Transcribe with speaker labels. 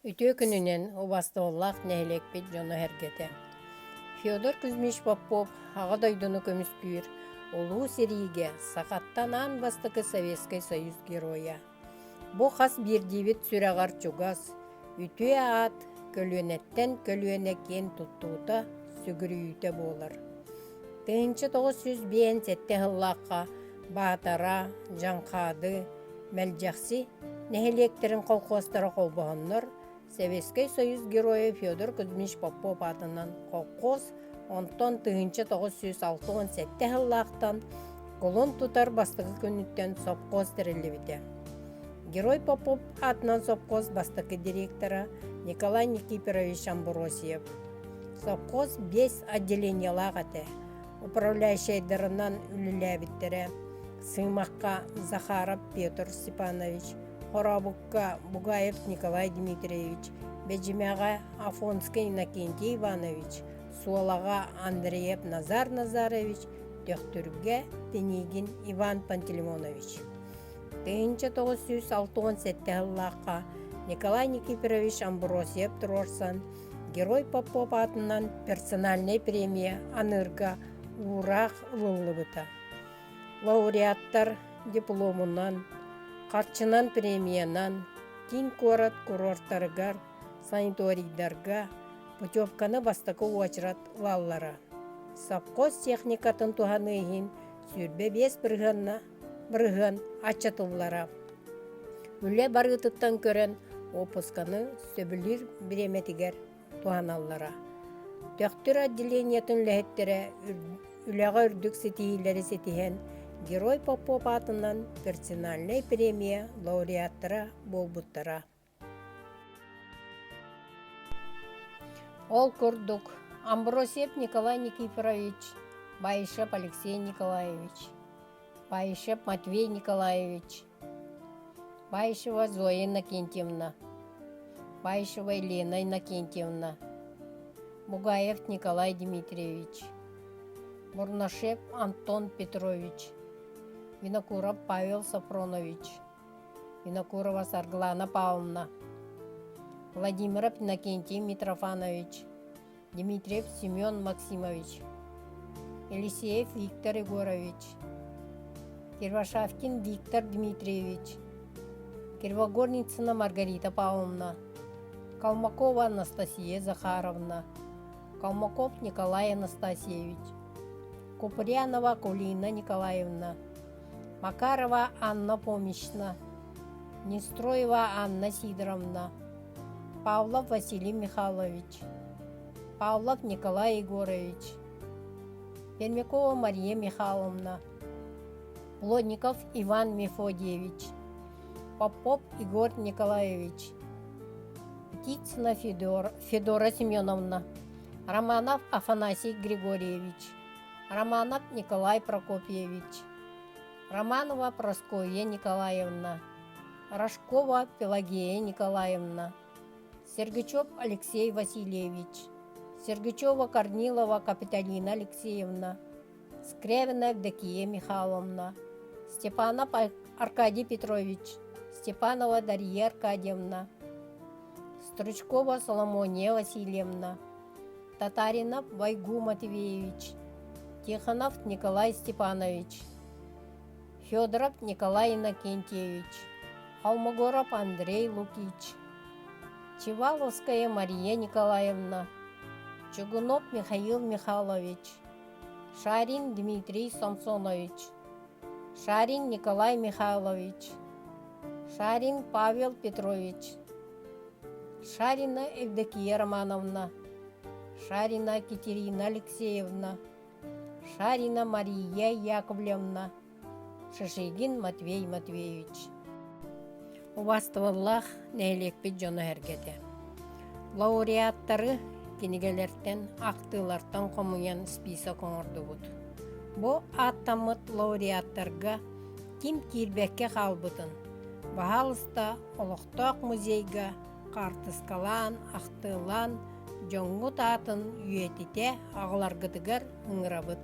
Speaker 1: Үтүө күнүнэн убастабыллаах нэһилиэкпит дьоно-сэргэтэ! Федор Кузьмич Попов Аҕа дойдуну көмүскүүр Улуу сэриигэ сахаттан аан бастакы Советскай Союз Геройа. Бу хас биирдиибит сүрэҕэр чугас, үтүө аат көлүөнэттэн көлүөнэ киэн туттуута, сүгүрүйүүтэ буолар. 1957 сыллаахха Баатара, Дьаҥхаады, Мэлдьэхси нэһилиэктэрин колхуостара холбоһоннор Советскай Союз Геройа Федор Кузьмич Попов аатынан колхоз, онтон 1967 сыллаахтан кулун тутар бастакы күнүттэн сопхуос тэриллибитэ. Герой Попов аатынан сопхуос бастакы директора Николай Никифорович Амбросьев. Сопхуос биэс отделениелаах этэ. Управляющайдарынан үлэлээбиттэрэ Сыымахха Захаров Петр Степанович, Хорообукка Бугаев Николай Дмитриевич, Бэдьимэҕэ Афонский Иннокентий Иванович, Суолаҕа Андреев Назар Назарович, Төхтүргэ Пинигин Иван Пантелеймонович. 1967 сыллаахха Николай Никифорович Амбросьев туруорсан Герой Попов аатынан персональнай премия аныырга уураах ылыллыбыта. Лауреаттар дипломунан, харчынан премиянан киин куорат курортарыгар, санаторийдарга путевканы бастакы уочарат ылаллара. Совхоз техникатын туһаныы иһин 25 бырыһыанна бырыһыан аччатыллара. Үлэ барыытыттан көрөн уоппусканы сөбүлүүр бириэмэтигэр туһаналлара. Төхтүр отделениетын үлэһиттэрэ үлэҕэ үрдүк ситиһиилэри ситиһэн Герой Попов аатынан персональнай премия лауреаттара буолбуттара. Ол курдук, Амбросьев Николай Никифорович, Баишев Алексей Николаевич, Баишев Матвей Николаевич, Баишева Зоя Иннокентьевна, Баишева Елена Иннокентьевна, Бугаев Николай Дмитриевич, Бурнашев Антон Петрович, Винокуров Павел Софронович, Винокурова Саргылана Павловна, Владимиров Иннокентий Митрофанович, Дмитриев Семен Максимович, Елисеев Виктор Егорович, Кирвашавкин Виктор Дмитриевич, Кривогорницына Маргарита Павловна, Калмакова Анастасия Захаровна, Калмаков Николай Анастасьевич, Купрянова Кулина Николаевна, Макарова Анна Фомична, Нестроева Анна Сидоровна, Павлов Василий Михайлович, Павлов Николай Егорович, Пермякова Мария Михайловна, Плотников Иван Мефодьевич, Попов Егор Николаевич, Птицына Федора, Федора Семеновна, Романов Афанасий Григорьевич, Романов Николай Прокопьевич, Романова Прасковья Николаевна, Рожкова Пелагея Николаевна, Сергачев Алексей Васильевич, Сергачева Корнилова Капиталина Алексеевна, Скрябина Евдокия Михайловна, Степанов Аркадий Петрович, Степанова Дарья Аркадьевна, Стручкова Соломония Васильевна, Татаринов Вайгу Матвеевич, Тихонов Николай Степанович, Федоров Николай Иннокентьевич, Холмогоров Андрей Лукич, Чеваловская Мария Николаевна, Чугунов Михаил Михайлович, Шарин Дмитрий Самсонович, Шарин Николай Михайлович, Шарин Павел Петрович, Шарина Евдокия Романовна, Шарина Екатерина Алексеевна, Шарина Мария Яковлевна, Шишигин Матвей Матвеевич. Убастыбыллаах нэһилиэкпит дьоно-сэргэтэ. Лауреаттары кинигэлэртэн, ахтыылартан хомуйан список оҥордубут. Бу ааттаммыт лауреаттарга ким киирбэккэ хаалбытын, баһаалыста олохтоох музейга хаартыскалаан, ахтыылаан дьоҥҥут аатын үйэтитэ аҕаларгытыгар ыҥырабыт.